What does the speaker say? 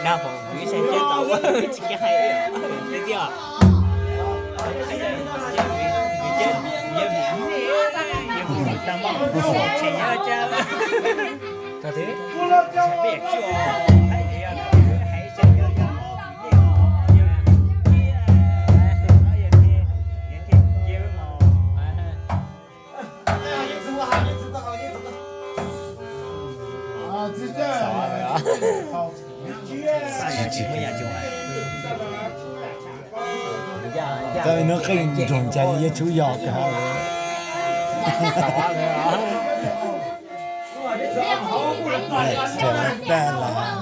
Nag hmo kuv ib sab ceb tau tsis kiag hais li tiag. Tau hnub qeej nroog ncaig yeej tshub yog kawg. Tag las.